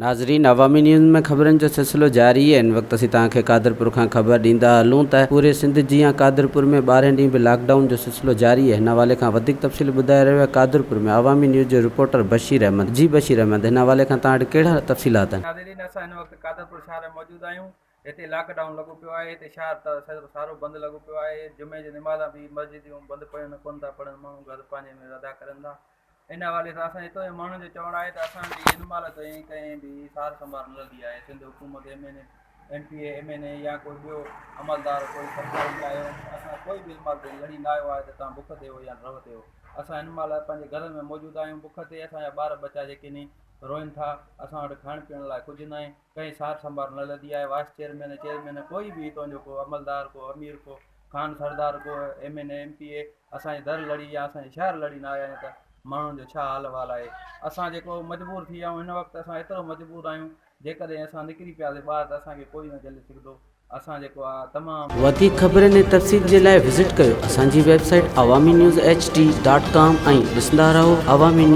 ناظرين عوامي نيوز ۾ خبرن جو سلسلو جاري آهي هن وقت اسين توهان کي قادرپور کان خبر ڏيندا هلون ته پوري سنڌ جيان قادرپور ۾ ٻارهين ڏينهن به لاڪ ڊائون جو سلسلو جاري آهي هن حوالي کان وڌيڪ تفصيل ٻڌائي رهيو آهي قادرپور ۾ عوامي نيوز جو رپورٽر بشير احمد جي بشير احمد هن حوالي کان توهان وٽ ڪهڙا تفصيلات آهن. ناظرين اسان هن وقت قادرپور شهر ۾ موجود آهيون هتي لاڪ ڊائون لڳو پيو آهي هتي شهر ته سارو بند لڳو پيو آهي جمعي جي نمازان به مسجدون بند پيون آهن ڪونه ٿا پڙهن ماڻهو گهر پنهنجي ۾ ادا ڪرن ٿا ان حوالي سان اسان هتان جي ماڻهن جو چوڻ آهي ته اسان جي هن مهل تائين ڪنهن به سار سنڀال نه لڌي آهي سنڌ حڪومت M N A M P A M N A يا ڪوئي ٻيو عملدار ڪوئي سرڪاري نه آيو اسان ڪوئي به هن مهل تائين لڙي نه آيو آهي ته توهان بک تي هو يا رهه تي هو اسان هن مهل پنهنجي گهرن ۾ موجود آهيون بک تي اسان جا ٻار ٻچا جيڪي ني روئن ٿا اسان وٽ کائڻ پيئڻ لاء ڪجهه ناهي ڪنهن سار سنڀال نه لڌي آهي وائس چيئرمين چيئرمين ڪوئي به هتان جو ڪو عملدار ڪو امير ڪو خان سردار ڪو M N A M P A اسان جي در لڙي يا اسان جي شهر لڙي نه آيا آهن ته ماڻهن جو ڇا حال احوال آهي اسان جيڪو مجبور ٿي ويا آهيون هن وقت اسان ايترو مجبور آهيون جيڪڏهن اسان نڪري پياسي ٻاهر ته اسان کي ڪوئي نه جهلي سگهندو اسان جيڪو آهي تمام وڌيڪ خبرن ۽ تفصيل جي لاء وزٽ ڪيو اسان جي website Awami news H D dot com ۽ ڏسندا رهو عوامي نيوز.